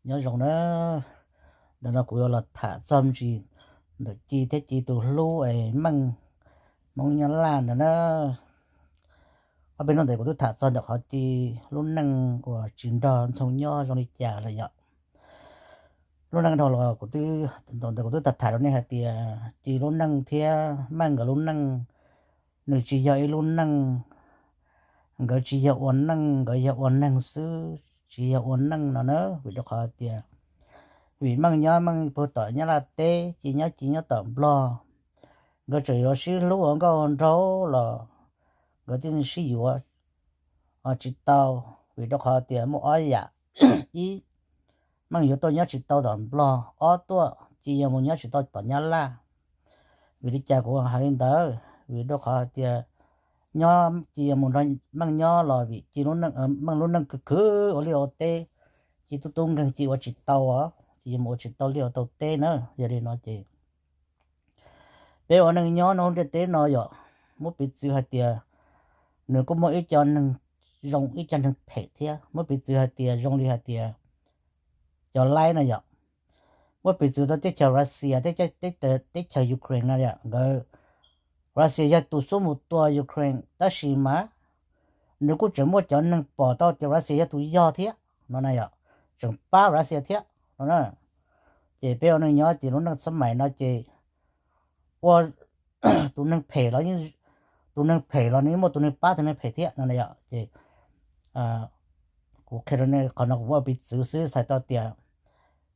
Nyob zoo na, ntawm no kuv yuav los tham txog ntsis ntawm Ci thiab Ci tus hlub es Meej, Hmoob Nyab Laj ntawd na. Ob peb hnub ntawd kuv twb tham txog ntawm qhov Ci lub neej uas tsis nrog Ntxhoo nyob zoo li cas lawm yom. Lub neej dhau los kuv twb, ntawm kuv twb tham tham rau nej hais tias Ci lub neej thiab Meej nkawd lub neej, nws tsis yog ib lub neej, nkawd tsis yog ua neej, nkawd yog ua neeg xwb, tsis yog ua neej no na. Vim rau qhov tias, vim Meej nyob Meej puag tom Nyab Laj teb, Ci nyob Ci nyob tom Nplog, nkawd tseem yuav sib hlub ua nkauj nraug los nkawd thiaj sib yuav tsis tau. Vim rau qhov tias muaj ob yam, ib, Meej yuav tuaj nyob tsis tau tom Nplog, ob tuaj Ci yuav mus nyob tsis tau tom Nyab Laj. Vim li cas kuv hais li ntawd? Vim rau qhov hais tias nyob Ci yuav mus nrog Meej nyob los vim Ci, Meej lub neej khwv khwv ua liaj ua teb, Ci tub tub nkeeg Ci ua tsis tau os, Ci yuav mus ua tsis tau liaj ua tau teb na. Yog li no ces peb ua neej nyob no ntiaj teb no yom, muab piv txwv hais tias nws kuj muaj ib co neeg zoo ib co neeg phem thiab. Muab piv txwv hais tias zoo li hais tias cov laib no yom, muab piv txwv rau teb chaws Russia thiab teb chaws Ukraine no yom, nkawd, Russia yog tus xub mus tua Ukraine tab sis mas nws kuj tseem muaj cov neeg pom tau tias Russia yog tus yog thiab no na yom, tseem pab Russia thiab no na. Ces peb ua neej nyob ces lub neej txhab mais no ces ua tus neeg phem los yeej, tus neeg phem los nws yeej muaj tus neeg pab tus neeg phem thiab no na yom. Ces kuv qhia rau nej qhov no kuv muab piv txwv xwb, txhais tau tias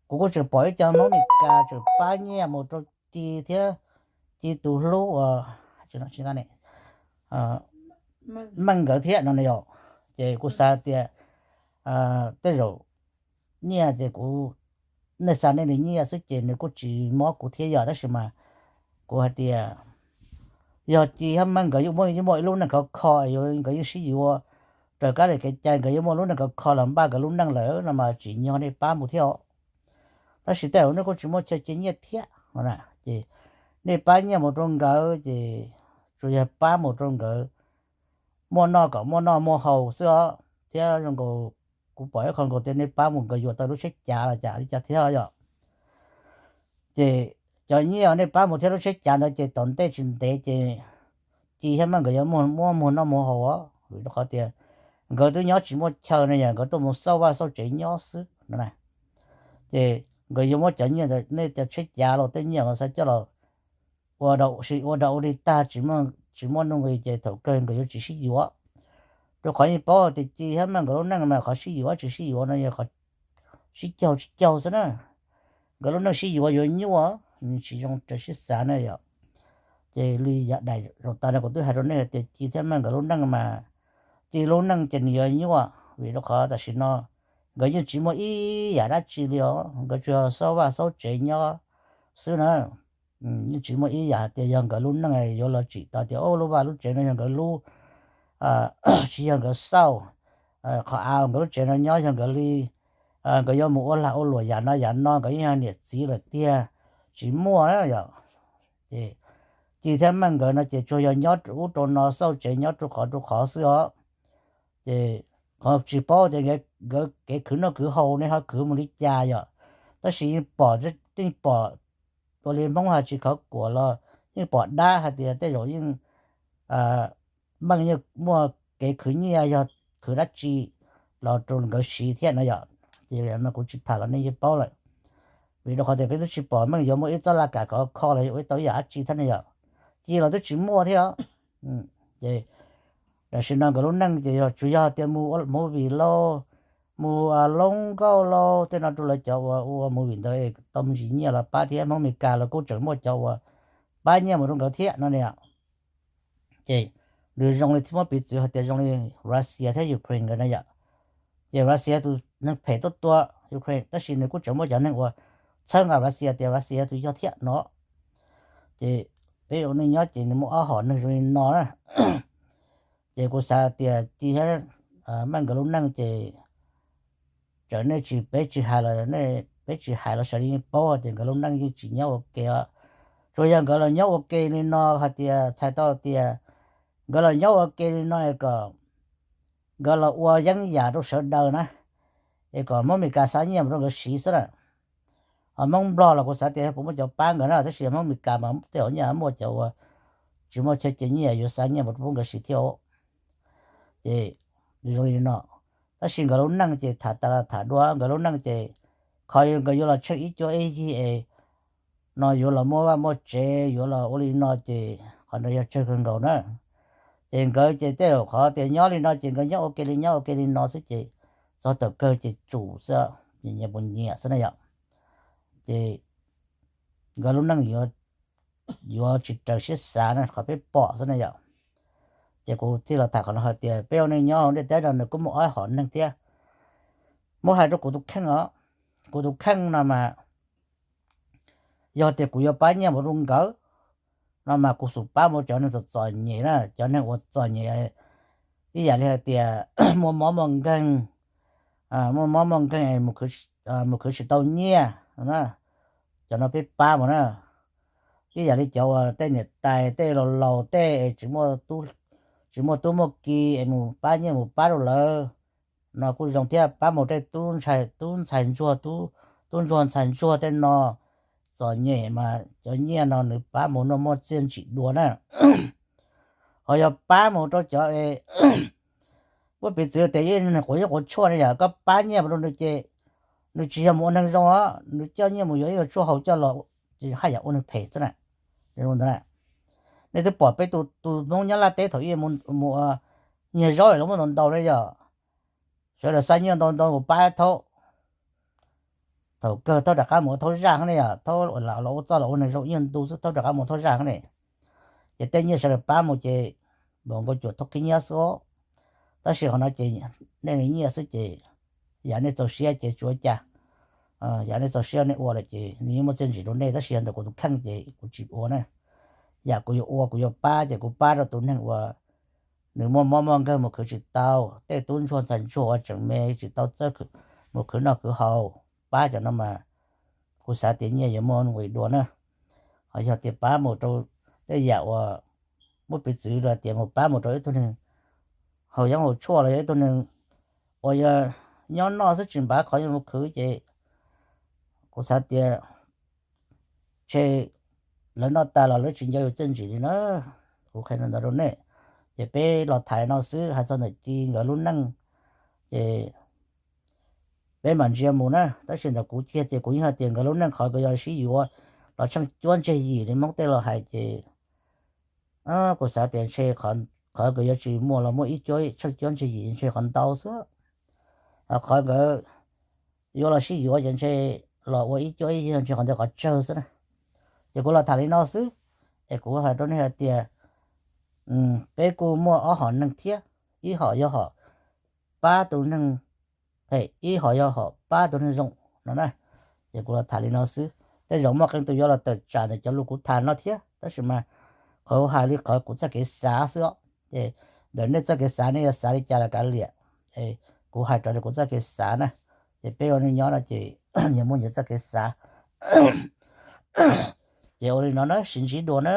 kuv kuj tseem pom ib co Hmoob Amelikas tseem pab nyiaj mus rau Ci thiab Ci tus hlub uas Meej nkawd thiab no na yom. Ces kuv xav tias tej zaum nyiaj ces kuv, nej xa nej li nyiaj xwb ces nws kuj tsis mob kuv thiab yom, tab sis mas kuv hais tias yog Ci thiab Meej nkawd yeej muaj, yeej muaj ib lub neej khov kho, nkawd yeej sib yuav raws kab li kev cai, nkawd yeej muaj lub neej khov kho los npaj nkawd lub neej lawm no mas tsim nyog nej pab mus thiab os. Tab sis tej zaum nej kuj tsis muaj chaw cia nyiaj thiab no na, ces nej pab nyiaj mus rau nkawd ces tsuas yog pab mus rau nkawd muaj noj kom muaj noj muaj haus xwb os, thiab zoo nkaus kuv pom ib qho nkaus tias nej pab mus nkawd yuav tau lub tsheb cav los cas li cas thiab yom. Ces cov nyiaj uas nej pab mus thiab lub tsheb cav ntawd ces tom ntej tsis ntev ces Ci thiab Meej nkawd yuav muaj muag noj muag haus os, vim rau qhov tias nkawd twb nyob tsis muaj chaw no yog nkawd tuaj mus xauj vaj xauj tsev nyob xwb no na. Ces nkawd yuav muab cov nyiaj ntawd, nej cov tsheb cav los tej nyiaj uas xav coj los ua, ua da ua li tag tsis muaj nuj nqis ces thaum kawg nkawd yuav tsis sib yuav. Rau qhov yeej paub tias Ci thiab Meej nkawd lub neej mas qhov sib yuav tsis sib yuav no yog qhov sib caug tsis caug xwb na. Nkawd lub neej sib yuav yuav nyuaj, tsis zoo raws sib xav na yom. Ces li yav daim zaum tas no kuv twb hais rau nej hais tias Ci thiab Meej nkawd lub neej mas, Ci lub neej ces nws yuav nyuaj vim rau qhov tam sim no nkawd yeej tsis muaj ib yam dab tsi li os, nkawd tsuas yog xauj vaj xauj tsev nyob xwb na. Yeej tsis muaj ib yam hais tias yog nkawd lub neej yuav los tsim tau tias lub vaj lub tsev no yog nkawd lub, tsis yog nkawd xauj, qhov av nkawd lub tsev no nyob yog nkawd li, nkawd yuav mus ua lag ua luam yam no yam no nkawd yeej yog niam txiv lawm tiag, tsis muaj na yom. Ces Ci thiab Meej nkawd no ces tsuas yog nyob ub rau no xauj tsev nyob rau qhov rau qhov xwb os. Ces qhov tsis paub tias nkawd kev khwv noj khwv haus ne ho khwv mus li cas yom, tab sis yeej pom, yeej pom ua li Hmoob hais tsis khov kuam los yeej pom dab hais tias tej zaum yeej Meej yeej muaj kev khwv nyiaj yog khwv dab tsi los rau nkawd siv thiab no yom. Ces kuv tsis tham los nej yeej paub lawm, vim rau qhov tias peb twb tsis pom Meej yuav muaj ib txoj laj kam khov kho los yuav ua tau ib yam dab tsi thiab ne yom. Ci los twb tsis muaj thiab os. Ces tam sim no nkawd lub neej ces yog tsuas yog tias mus ua movie lauj, mus loob nkauj lauj, tej no rau lawv cov uas ua movie ntawd tau me ntsis nyiaj los pab thiab. Hmoob Amelikas los kuj tseem muaj cov uas pab nyiaj mus rau nkawd thiab no ne yom. Ces nws zoo li, muab piv txwv hais tias zoo li Russia thiab Ukraine nkawd na yom. Ces Russia tus neeg phem tuaj tua Ukraine tab sis nws kuj tseem muaj cov neeg uas txhawb nqa Russia tias Russia tus yog thiab no. Ces peb ua neej nyob ces nws muaj ob hom neeg zoo li no na. Ces kuv xav tias Ci thiab Meej nkawd lub neej ces txawm nej tsis, peb tsis hais los, peb tsis hais los sawv daws yeej paub tias nkawd lub neej yeej tsis nyob ua ke os. Tsuas yog nkawd los nyob ua ke li no hais tias txhais tau tias nkawd los nyob ua ke li no kom nkawd los ua yeeb yam rau sawv daws na. es kom Hmoob Meskas xa nyiaj mus rau nkawd siv xwb na. Ho Hmoob Nplog los kuv xav tias yog puas muaj cov pab nkawd na, tab sis yog Hmoob Meskas mas tej zaum nyiaj muaj cov uas tsis muaj chaw ces nyiaj yuav xa nyiaj mus rau pub nkawd siv thiab. Ces zoo li no, tab sis nkawd lub neej ces tham tas los tham dua, nkawd lub neej ces qhov nkawd yuav los tsheej ib cuab ib yig es no yuav los muaj vaj muaj tsev, yuav los ua li no ces qhov no yog tsawg kawg nkaus na. Ces nkawd ces tej zaum qhov tias nyob li no ces nkawd nyob ua ke li nyob ua ke li no xwb ces txog thaum kawg ces tsum xwb, nyias puas nyiam xwb na yom. Ces nkawd lub neej yuav tsis raws siab xav na, qhov peb pom xwb na yom. Ces kuv thiaj los tham qhov no hais tias peb ua neej nyob hauv ntiaj teb no nws kuj muaj ob hom neeg thiab. Muab hais rau kuv tus kheej os, kuv tus kheej no mas yog tias kuv yuav pab nyiaj mus rau nkawd no mas kuv xub pab mus cov neeg txom txom nyem na, cov neeg uas txom nyem ib yam li hais tias muaj mob muaj nkeeg, muaj mob muaj nkeeg es mus khwv tsis tau nyiaj, cov no peb pab mus na. Ib yam li cov uas tej niam tais tej laus laus tej es tsis muaj tub muaj ki es mus pab nyiaj mus pab rau lawv no kuj zoo thiab. Pab mus tej tub ntxhais ntsuag, tub ntsuag ntxhais ntsuag tej no txom nyem mas cov nyiaj no nws pab mus noj muaj txiaj ntsim dua na. Ho yog pab mus rau cov es muab piv txwv tias ib neeg quav yeeb quav tshuaj ne, yog koj pab nyiaj mus rau nws ces nws tsis yog mus ua neeg zoo os, nws coj nyiaj mus yuav ib co tshuaj haus coj los ces haj yam ua neeg phem xwb na. Nej twb pom peb tus Hmoob Nyab Laj teb thaum ub mus nyiag zaub los muab ntau ntau ne yog, sawv daws xa nyiaj ntau ntau mus pab thaub, thaum kawg thaub rov qab mus ua thaub zaj ne yog, thaub los ua txoj los ua neeg zoo ib nyuag ntu xwb thaub rov qab mus ua thaub zaj ne. Ces tej nyiaj sawv daws pab mus ces npaum nkaus cuam thaub khib nyiab xwb. Tab sis qhov no ces nej nyiaj xwb ces yam nej txaus siab ces tsis ua cas. Yam nej txaus siab nej ua lawm ces nws yeej muaj txiaj ntsim rau nej, tab sis yog ntawm kuv tus kheej ces kuv tsis ua na. Yam kuv yuav ua kuv yuav pab ces kuv pab rau tus neeg uas nws muaj mob muaj nkeeg mus khwv tsis tau, tej tub ntsuag ntxhais ntsuag uas tseem me tsis tau txawj mus khwv noj khwv haus, pab cov no mas kuv xav tias nyiaj yuav muaj nqis dua na. Ho yog tias pab mus rau tej yam uas muab piv txwv rau tias mus pab mus rau ib tug neeg haus yeeb haus tshuaj los yog ib tug neeg uas yog nyob noj xwb tsis npav qhov yuav mus khwv ces kuv xav tias ntshe lawv noj tas los lawv tsis nco yus txiaj ntsim li na. Kuv qhia li ntawd rau nej, ces peb los tham no xwb, hais txog ntawm Ci nkawd lub neej ces peb mam ntsia mus na. Tab sis ntawm kuv kiag ces kuv yeej hais tias nkawd lub neej qhov nkawd yuav sib yuav los tsheej cuab ntseg yim li Hmoob tej los hais ces kuv xav tias ntshe qhov nkawd yuav tsis muaj los muaj ib cuab tsheej cuab ntseg yim ntshe qhov ntau xwb. Qhov nkawd yuav los sib yuav ces ntshe los ua ib cuab ib yig ntshe qhov ntawd qhov tsawg xwb na. Ces kuv los tham li no xwb, es kuv hais rau nej hais tias peb kuj muaj ob hom neeg thiab, ib hom yog hom pab tus neeg phem, ib hom yog hom pab tus neeg zoo no na. Ces kuv los tham li no xwb, tej zaum muaj qee tus yuav los tawm tsam ntawm cov lus kuv tham no thiab, tab sis mas qhov hais li qhov kuv txoj kev xav xwb os. Ces ntawm nej txoj kev xav nej yuav xav li cas los kav liam, kuv hais raws li kuv txoj kev xav na. Ces peb ua neej nyob no ces nyias muaj nyias txoj kev xav. Ces ua li no na, sib ntsib dua na.